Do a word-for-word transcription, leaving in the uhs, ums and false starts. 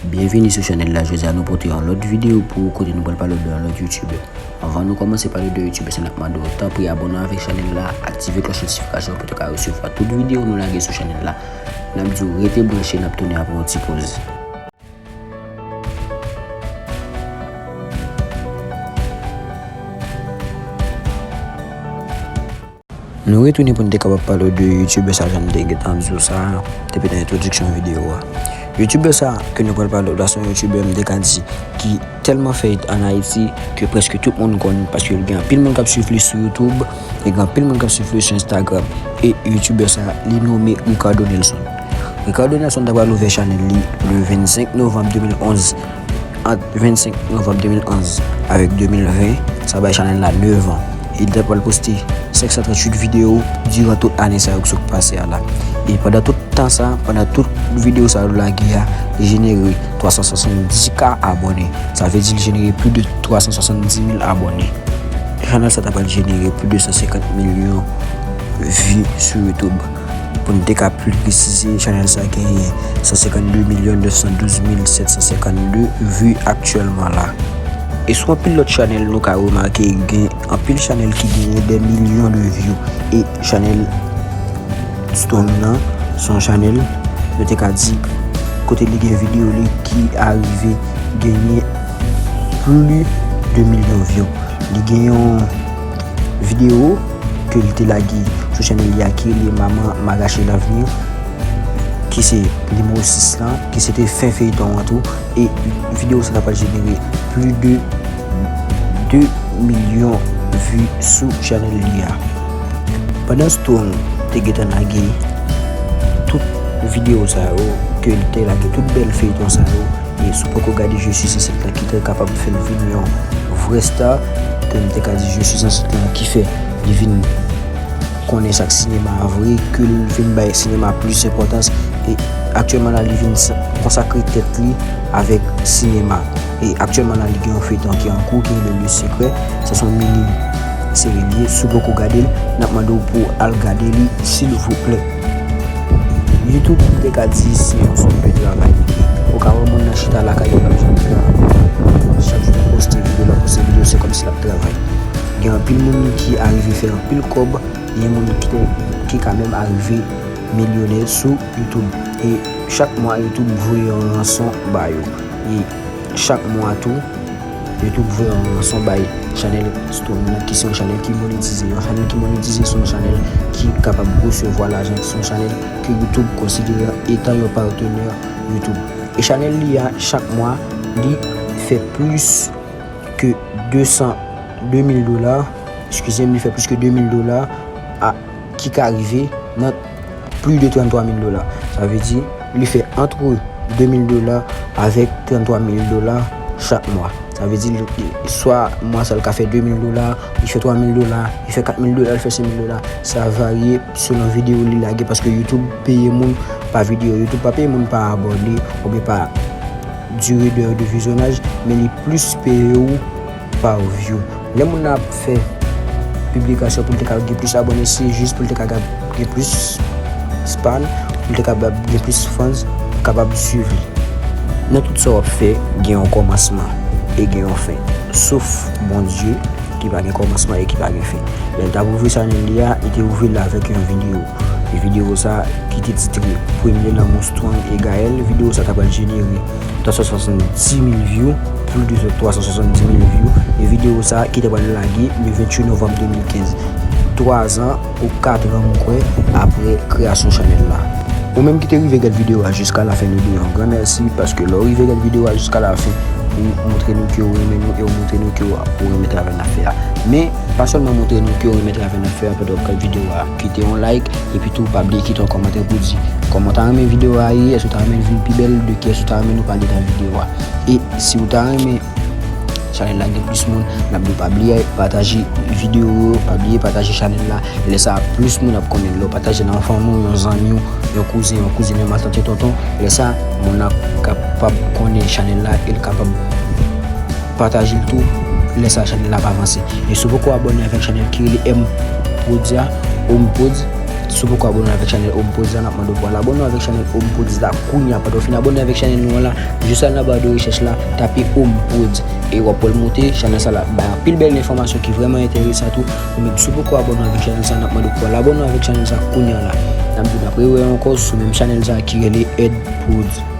Byenvini sou chanèl la. Jodi a nou pote yon lòt videyo pou ou kote nou pral pale w de yon lòt youtubè. Anvan nou kòmanse pale de youtubè sa, n ap mande w tanpri abòne avèk chanèl la, aktive klòch notifikasyon pou w te ka resevwa tout videyo nou lage sou chanèl la. N ap di w rete branche, n ap tounen apre yon ti poz. Nou retounen pou n te kapab pale w de youtubè sa, jan m te gentan di w sa depi nan entwodiksyon videyo a. Youtubè sa ke nou pral pale w la se yon youtubè m te ka di ki tèlman fè it ann Ayiti ke prèske tout moun konn, paske l gen anpil moun k ap swiv li sou YouTube, li gen anpil moun k ap swiv li sou Instagram. E youtubè sa, li nome Ricardo Nelson. Ricardo Nelson ta pral ouvè chanèl li le vennsenk novanm de mil onz. Ant vennsenk novanm de mil onz avèk de mil ven, sa bay chanèl la nèf an. E li ta pral poste senk san tranntuit videyo diran tout ane sa yo ki sot pase a la. E pandan tout tan sa, pandan tout videyo sa yo lage a, li jenere twa san swasanndis K abòne. Sa vle di li jenere plis de twa san swasanndis mil abòne. Chanèl sa ta pral jenere plis de san senkant milyon vi sou YouTube. Pou n te ka pli presize, chanèl sa genyen san senkannde milyon nèf san douz mil sèt san senkannde vi aktyèlman la. E sou anpil lòt chanèl, nou ka remake gen anpil chanèl ki genyen dè milyon de view. E chanèl Strong nan, se yon chanèl, nou te ka di, kote li gen videyo li ki arive genyen plis de milyon view. Li gen yon videyo ke li te lage sou chanèl li a ki rele Maman Marache Lavni, ki se nimewo sis lan, ki se te fen feyton an tou. E videyo sa ta pral jenere plis de de milyon vi sou chanèl li a. Pandan Strong te gentan lage tout videyo sa yo, ke li te lage tout bèl feyton sa yo, e si w poko gade Je suis enceinte lan ki te kapab fè l vin yon vrè star, ke m te ka di Je suis enceinte lan ki fè li vin konnen sa k sinema a vre, ke l vin bay sinema plis enpòtans. E aktyèlman la, li vin sa-, konsakre tèt li avèk sinema. E aktyèlman la, li gen yon feyton ki an kou, ki rele Le Secret. Sa se yon mini seri li ye. Si w poko gade l, n ap mande w pou w al gade li, silvouplè. YouTube, m te ka di, se yon sòt de travay li ye. Ou ka wè moun nan chita lakay li, l ap jwenn travay. Chak jou l poste videyo, l ap poste videyo, se kòmsi l ap travay. Gen anpil moun ki arive fè anpil kòb, gen moun ki te, ki ka menm arive milyonè sou YouTube. E chak mwa, YouTube voye yon ranson ba yo. E chak mwa tou, YouTube voye yon ranson bay chanèl Strong nan, ki se yon chanèl ki monetize. Yon chanèl ki monetize se yon chanèl ki kapab resevwa lajan, se yon chanèl ke YouTube konsidere etan yon patenè YouTube. E chanèl li a, chak mwa, li fè plis ke de san, de mil dola, eskize m, li fè plis ke de mil dola a, ki ka rive nan plis de tranntwa mil dola. Sa vle di, li fè antre de mil dola avèk tranntwa mil dola chak mwa. Sa vle di, li, li, swa mwa sa, l ka fè de mil dola, li fè twa mil dola, li fè kat mil dola, li fè senk mil dola. Sa varye selon videyo li lage, paske YouTube peye moun pa videyo. YouTube pa peye moun pa abòne oubyen pa dire de, de vizyonaj, men li plis peye w pa view. Lè moun nan ap fè piblikasyon pou l te ka gen plis abòne, se jis pou l te ka gen plis fan, pou l te kapab gen plis fans, kapab swiv li. Nan tout sa w ap fè, gen yon kòmansman e gen yon fen. Sof Bondye, ki pa gen kòmansman e ki pa gen fen. Lè l t ap ouvri chanèl li a, li te ouvri l avèk yon videyo. E videyo sa ki te titre Premye Lanmou Strong e Gaëlle, videyo sa ta pral jenere twa san swasanndis mil view, plis de twa san swasanndis mil view. E videyo sa ki te pral lage le venntuit novanm de mil kenz. Twazan ou katran, m kwè, apre kreyasyon chanèl la. Ou menm ki te rive gade videyo a jiska lafen, nou di w yon gran mèsi, paske lè w rive gade videyo a jiska lafen, ou montre nou ke w renmen nou e w montre nou ke w, ou renmen travay n ap fè a. Men, pa sèlman montre nou ke w renmen travay n ap fè a pandan w ap gade videyo a, kite yon like, epi tou pa bliye kite yon kòmantè pou di kòman w ta renmen videyo a ye, èske w ta renmen l vin pi bèl, de kiyès ou ta renmen nou pale nan videyo a. E si w ta renmen chanèl la gen plis moun, n ap di w pa bliye pataje videyo yo, pa bliye pataje chanèl la. Lè sa a, plis moun ap konnen. Lè w pataje nan yon fanmi w, yon zanmi w, yon kouzen, yon kouzin, yon matant, yon tonton, lè sa a, moun nan kapab konnen chanèl la e l kapab pataje l tou. Lè sa a, chanèl la ap avanse. E si w poko abòne avèk chanèl ki rele M Prod a, M Prod, Si w poko abòne avèk chanèl HomePods la, n ap mande w pou al abòne avèk chanèl HomePods la kounye a. Pandan w fin abòne avèk chanèl nou an la, jis al nan ba de rechèch la, tape HomePods e w ap wè l monte. Chanèl sa la bay anpil bèl enfòmasyon ki vrèman enteresan tou. Ou menm si w poko abòne avèk chanèl sa, n ap mande w pou al abòne avèk chanèl sa kounye a la. N ap di w n ap rewè ankò sou menm chanèl sa ki rele HeadPods.